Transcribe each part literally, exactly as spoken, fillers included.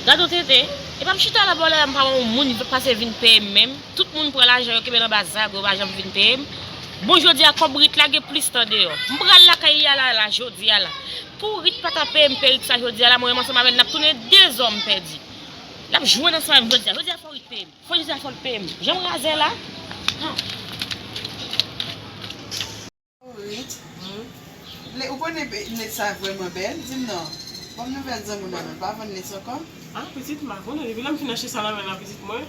Gade yon tenten, e pa m chita la bò la, m pa wè yon moun pase vin peye m menm. Tout moun pran lajan yo kenbe nan ba zago, yo pa janm vin peye m. Bon, jodi a kòb rit la gen plis tan deyò. M pral lakay a la, la, jodi a la. Pou rit pa ta peye m perik sa jodi a la, mwen menm ansanm avè l n ap tounen de zòm pèdi. L ap jwenn ansanm avè m jodi a. Jodi a fò rit peye m. Fò jodi a fò l peye m. Jan m razè la. Rit. Le, ou konnen be- net sa vrèman bèl? Di m non. Ban m nouvèl zanmi w nan men. Pa vann net ankò? Ah, pitit, m pa konnen. Depi lè m fin achte sa nan men nan pitit mwen,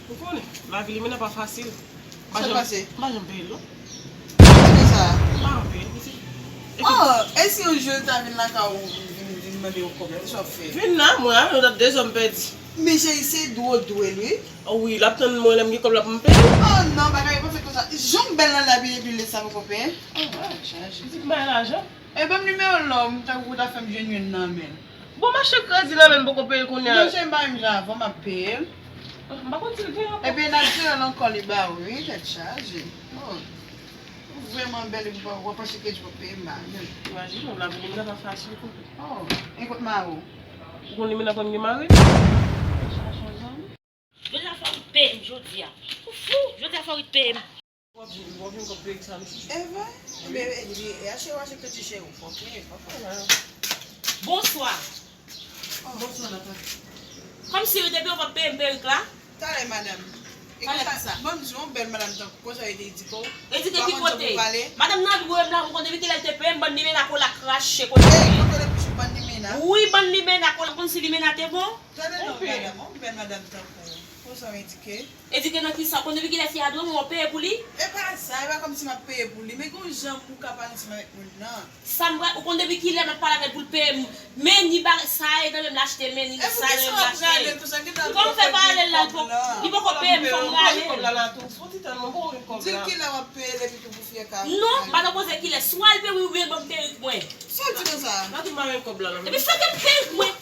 ou konnen, lavi li menm pa fasil. M pa Sa janm, pase? M pa janm peye l, non. Kote sa? M pa janm peye l, pitit. Oh, e si yon jou l ta vin lakay ou, vin, vin mande yon kòb, sa w ap fè? Vin la, mwen avè l, nou t ap de zòm pèdi. Men cheri, se dwe w dwe l, wi. Oh wi, l ap tann mwen, lè m gen kòb la pou m peye l. Oh non, bagay yo pa fèt konsa. Jan w bèl nan lavi epi lè sa poko peye? Oh, bagay chaje. Pitit, m bay lajan. E ban m nimewo l non, tankou w ta fè m jwenn youn nan men l. Bon, m achte kredi nan men l, m poko peye l kounye a. Non, cheri, m pa menm jan avè w, m ap peye l. Ah, m pa konn si l gen ankò. Epi n ap jere l ankò, li ba ou, wi, tèt chaje. Oh, ou vrèman bèl epi w ap achte kredi pou peye m, m pa menm. Imajine w, lavi li menm pa fasil, koupe. Oh, e kot mari w? Ou konn li menm pa konn gen mari? Jodi a fò rit peye m jodi a. Ou fou, jodi a fò rit peye m. W ap vin, w ap vin kòb perik sa, mesye. Evre? Ebyen, e, e, e, achte, w achte kredi cheri w, fò peye, fò peye. Bonswa. Oh. Bonswa, Nathalie. Kòmsi depi w p ap peye m perik la? Talè, madanm. E Talè konsa, kisa? Ban m di w, yon bèl madanm tankou konsa, yo te edike w. Edike ki kote? Madanm nan dwe m la, m konn depi kilè l te peye m, bann limena kola krache kote. Ey, kote w te kouche bann limena? Wi, bann limena kola, konn si limena te bon? Tande non, madanm, yon bèl madanm tankou w. Konsa w edike? Edike nan kisa? Konn depi kilè fi a dwe mwen, w peye pou li? E pa sa, e pa kòmsi m ap peye pou li, men gon jan pou w ka pale ansanm avèk moun nan. Sa m pral, ou konn depi kilè m ap pale avè l pou l peye m? Meni bagay, sa e nan men m l achte, meni, sa e nan men m l achte. Kòman fè paralèl la, li poko peye m, fò m rale l. Di l kilè w ap peye l epi tou pou fi a ka. Non, m pa t ap poze kilè, swa l peye m wi oubyen l ban m perik mwen. Sa w di konsa? Epi fè ke m perik mwen.